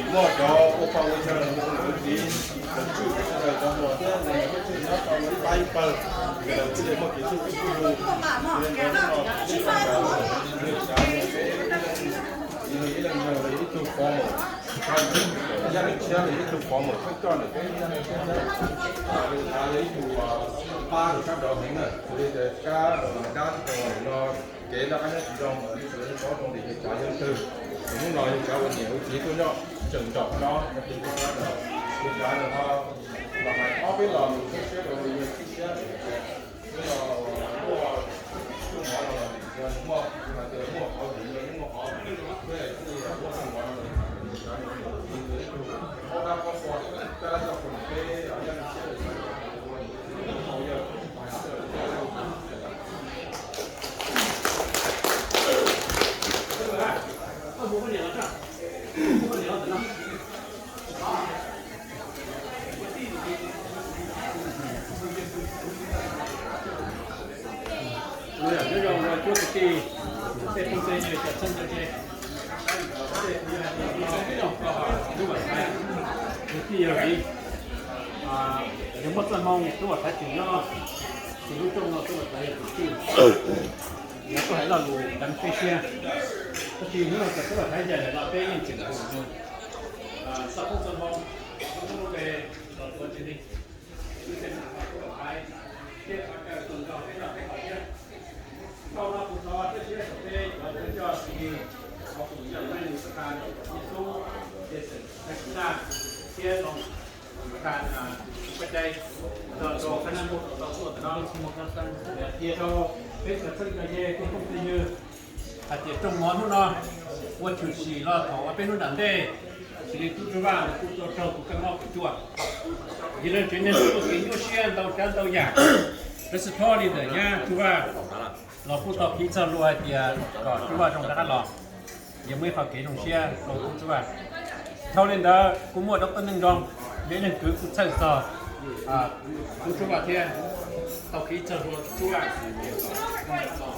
Muaj cov ua pog ua yawg los ua niam ua txiv, los tswj sawv daws cov hluas thiab neeg nyob rau ib pab ib pawg, sawv daws thiaj li muaj kev tswj sib hlub. Ib leeg yawg los yog ib tug fov mom, Yaj Leej Tshiab los yog ib tug fov mom thawj coj ntawm peb Yaj Leej Tshiab thiab. Yog ib tug pab rau sab nraud heev na, li tias kab dab no kev noj qab nyob tsis zoo, sawv daws paub zoo tias yog cov yawg twg. Hnub no yog cov ua niam ua txiv tuaj nyob tseem nraum no, yog cov no ho los hais ob peb los mus txhawb siab rau yawg txhawb siab. Nyob zoo cuab kwv tij, tej phooj tej ywg cov txheeb cov ze, kuv yog hais tias no, lub Vaj Thaiv, kwv tij yog li, yog muaj txoj hmoo tub Vaj Thaiv tseem nyob, ces lub rooj no tub Vaj Thaiv yog tus tswj. Yog tuaj hais lo lus deev peb siab, tab sis hnub no txawm tub Vaj Thaiv ncaim lawm los peb yeej tseem hu txoj koob txoj hmoo, lub npe los tuav tsis li. Tub Vaj Thaiv thiab qhov chaw txog nkaus peb noj peb haus thiab. Dhau no kuv thov txoj siab rau peb cov thawj coj txiv hwb, qhov tus yog leej thawj, Yexus, Jason, Jacinta, thiab rau thawj, Paj Cai, los rau qhab nab npauj rau tau tuaj ntawm no. Qhia rau peb cov txheeb cov ze, peb phooj peb ywg hais tias rooj mov hnub no ua tshwm sim los thaum uas peb hnub nram ntej, xws li tub Tsuj Vaj los kuj tau raug tus kab mob kaum cuaj. Yog leej tsev neeg tuaj kev nyuaj siab ntau tsav ntau yam, lawv xwb thob li ntawm nyab Tsuj Vaj los kuj tau piv txog lus hais tias kom Tsuj Vaj zoo rov qab los,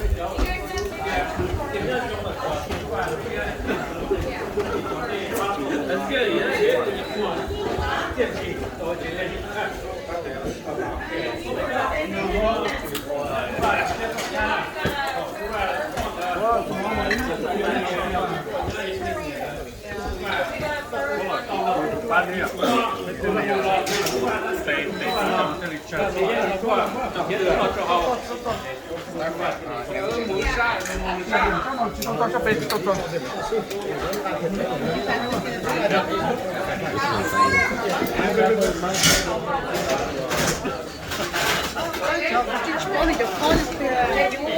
yog muaj ib qho kev zoo siab rau tub Tsuj Vaj. Dhau li ntawd kuj muaj dab tuab neeg zoo, yog ib leeg kwv kuj txhawj txog tub Tsuj Vaj thiab, tau piv txog lus tub Tsuj Vaj. Yog li no, tub Tsuj Vaj kuj zoo, kuj zoo li, ib leeg txoj kev xav.